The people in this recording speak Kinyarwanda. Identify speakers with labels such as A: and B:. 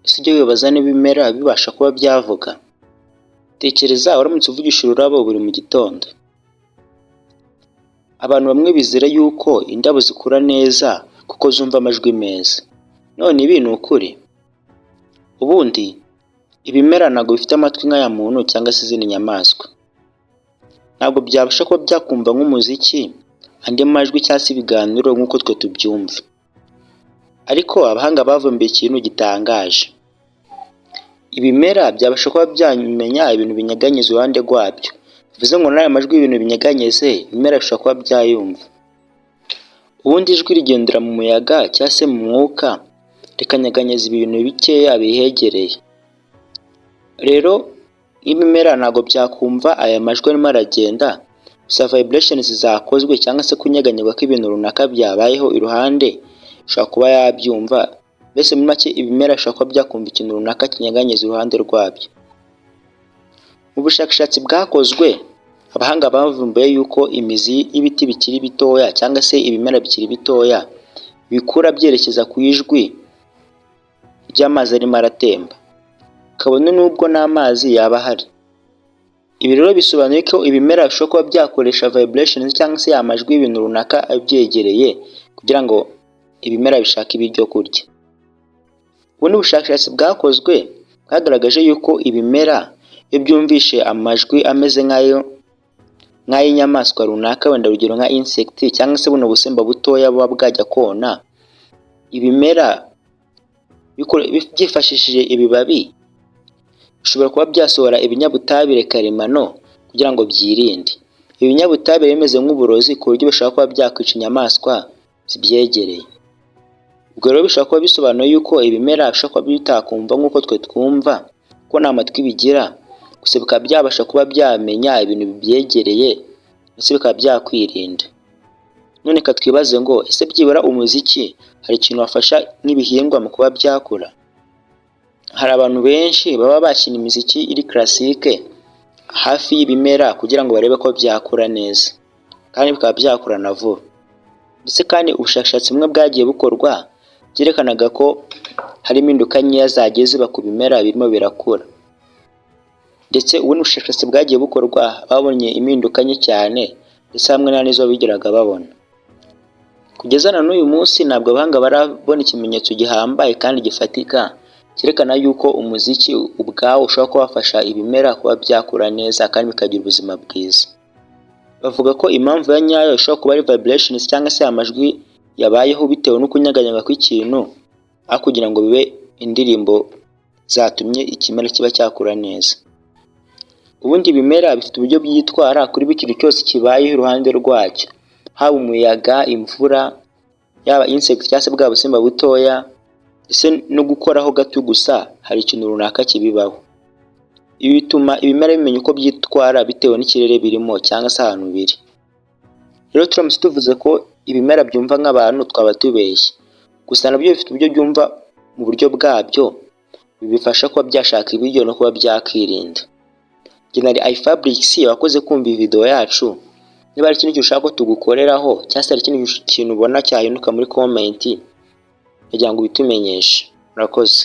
A: Ese ujya wibaza niba ibimera bibasha kuba byavuga? Tekereza uramutse uvugisha ururabo buri mu gitondo. Abantu bamwe bizera yuko indabo zikura neza kuko zumva amajwi meza. None ibi ni ukuri? Ubundi ibimera ntabwo bifite amatwi nk'aya muntu cyangwa se izindi nyamaswa. Ntabwo byabasha kuba byakumva nk'umuziki, andi majwi cyangwa se ibiganiro nk'uko twe tubyumva. Ariko abahanga bavumbuye ikintu gitangaje. Ibimera byabasha kuba byamenya ibintu binyeganyeza iruhande rwabyo. Bivuze ngo n'aya majwi y'ibintu binyeganyeze, ibimera bishobora kuba byayumva. Ubundi ijwi rigendera mu muyaga cyangwa se mu mwuka, rikanyeganyeza ibintu bikeya bihegereye. Rero nk'ibimera ntabwo byakumva aya majwi arimo aragenda, gusa vibrations zakozwe cyangwa se kunyeganyega kw'ibintu runaka byabayeho iruhande, ishobora kuba yabyumva. Mbese muri make, ibimera bishobora kuba byakumva ikintu runaka kinyeganyeza iruhande rwabyo. Mu bushakashatsi bwakozwe, abahanga bavumbuye yuko imizi y'ibiti bikiri bitoya cyangwa se ibimera bikiri bitoya bikura byerekeza ku ijwi ry'amazi arimo aratemba, kabone n'ubwo n'amazi yaba ahari. Ibi rero bisobanuye ko ibimera bishobora kuba byakoresha vibrations cyangwa se amajwi y'ibintu runaka abyegereye kugira ngo ibimera bishake ibyo kurya. Ubundi bushakashatsi bwakozwe bwagaragaje yuko ibimera iyo byumvishe amajwi ameze nk'ayo nk'ay'inyamaswa runaka, wenda urugero nka insect cyangwa se buno busimba butoya buba bwajya kona, ibimera byifashishije ibibabi bishobora kuba byasohora ibinyabutabire karemano kugira ngo byirinde. Ibinyabutabire bimeze nk'uburozi ku buryo bishobora kuba byakwica inyamaswa zibyegereye. Ubwo rero bishobora kuba bisobanuye yuko ibimera bishobora kuba bitakumva nk'uko twe twumva, kuko nta matwi bigira, gusa bikaba byabasha kuba byamenya ibintu bibyegereye, ndetse bikaba byakwirinda. None reka twibaze ngo: ese byibura umuziki hari ikintu wafasha nk'ibihingwa mu kuba byakura? Hari abantu benshi baba bakina imiziki iri classique hafi y'ibimera kugira ngo barebe ko byakura neza kandi bikaba byakurana vuba. Ndetse kandi ubushakashatsi bumwe bwagiye bukorwa byerekanaga ko hari impinduka nkeya zagiye ziba ku bimera birimo birakura. Ndetse ubundi bushakashatsi bwagiye bukorwa, babonye impinduka nke cyane, ndetse hamwe nta n'izo bigeraga babona. Kugeza na n'uyu munsi, ntabwo abahanga barabona ikimenyetso gihambaye kandi gifatika cyerekana yuko umuziki ubwawo ushobora kuba wafasha ibimera kuba byakura neza kandi bikagira ubuzima bwiza. Bavuga ko impamvu ya nyayo ishobora kuba ari vibrations cyangwa se amajwi yabayeho bitewe no kunyeganyega kw'ikintu, aho kugira ngo bibe indirimbo zatumye ikimera kiba cyakura neza. Ubundi ibimera bifite uburyo byitwara kuri buri kintu cyose kibayeho iruhande rwacyo, haba umuyaga, imvura, yaba insect cyangwa se bwa busimba butoya, ndetse no gukoraho gato gusa hari ikintu runaka kibibaho. Ibi bituma ibimera bimenya uko byitwara bitewe n'ikirere birimo cyangwa se ahantu biri. Rero turamutse tuvuze ko ibimera byumva nk'abantu, twaba tubeshye. Gusa nabyo bifite uburyo byumva mu buryo bwabyo, bibifasha kuba byashaka ibiryo no kuba byakirinda. Njye nari iFabric, wakoze kumva iyi video yacu. Niba hari ikindi kintu ushaka ko tugukoreraho cyangwa se hari ikindi kintu ubona cyahinduka muri comment, kugira ngo ubitumenyeshe. Murakoze.